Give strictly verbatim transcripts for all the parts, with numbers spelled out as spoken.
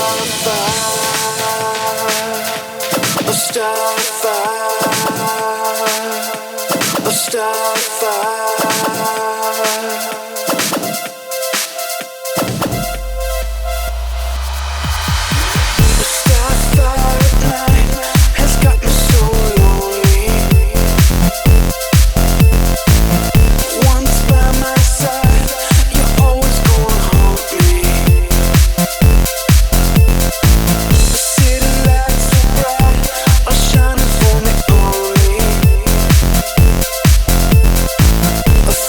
A star fire, a star fire. A star fire at night has got me so lonely. Once by my side, you're always gonna haunt me. The city lights so bright are shining for me only.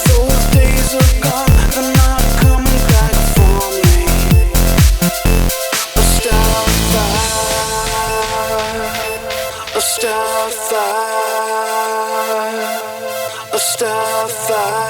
Those days are gone, they're not coming back for me. A star fire, a star fire, a star fire.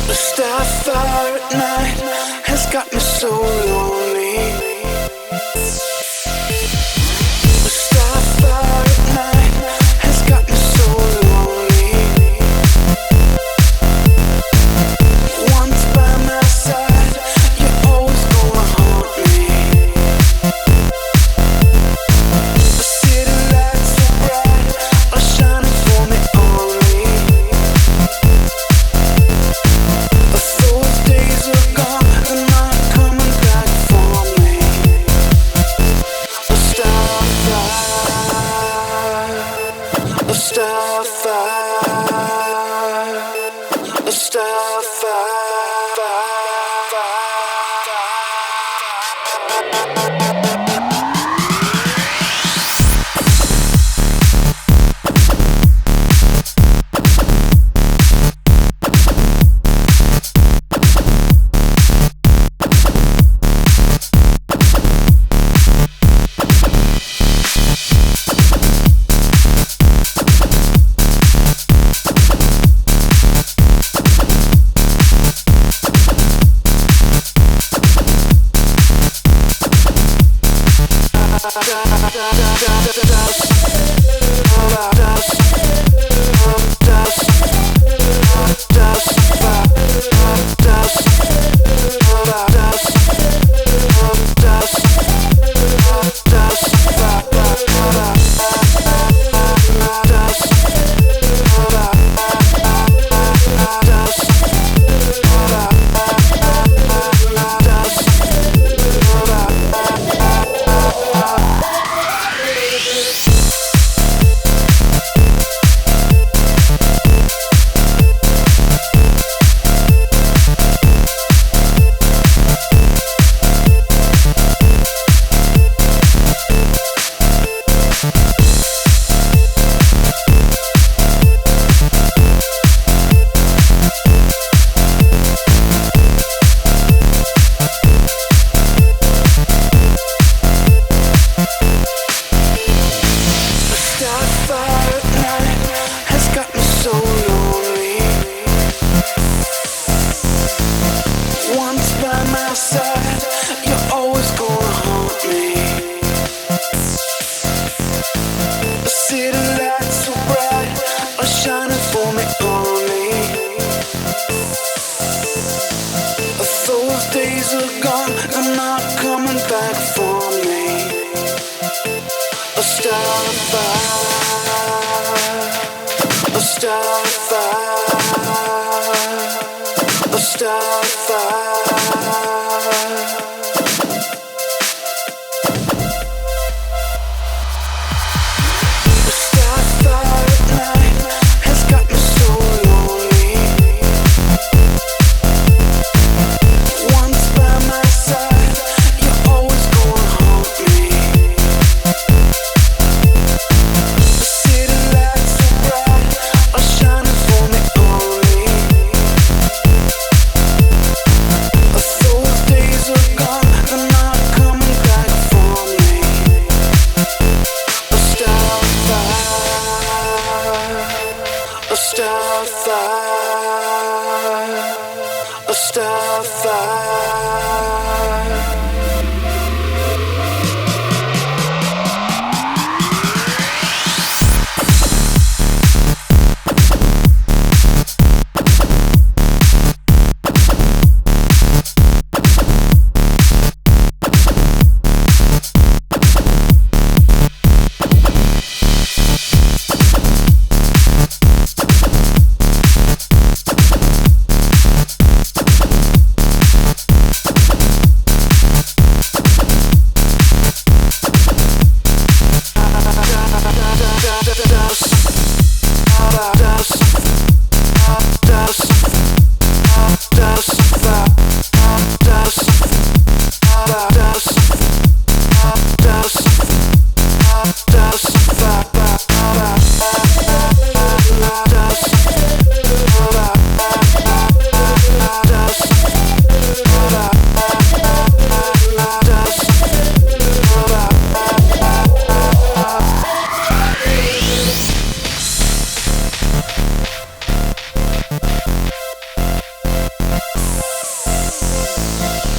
A star fire at night has got me so lonely. A star fire at night has got me so lonely. Once by my side, you're always gonna haunt me. The city lights so bright are shining for me only. Those days are gone, they're not coming back for me. A star fire, a star fire, a star fire. A star fire at night has got me so lonely. Once by my side, you're always gonna haunt me. The city lights so bright are shining for me only. Those days are gone, they're not coming back for me. Starfire, a starfire. A starfire at night has got me so lonely. Once by my side, you're always gonna haunt me. The city lights so bright are shining for me only. Those days are gone, they're not coming back for me. A starfire, a starfire, a starfire.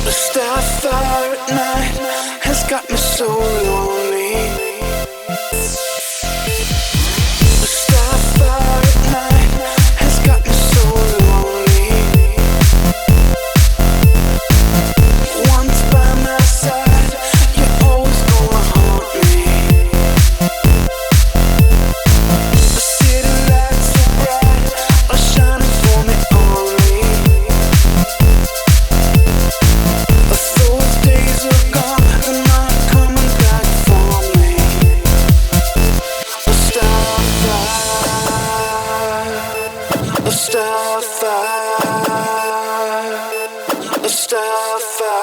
The starfire at night has got me so lonely. The starfire at night has got me so lonely. Once by my side, you're always gonna haunt me. The city lights so bright are shining for me only. Those days are gone, they're not coming back for me. A starfire, a starfire, a starfire.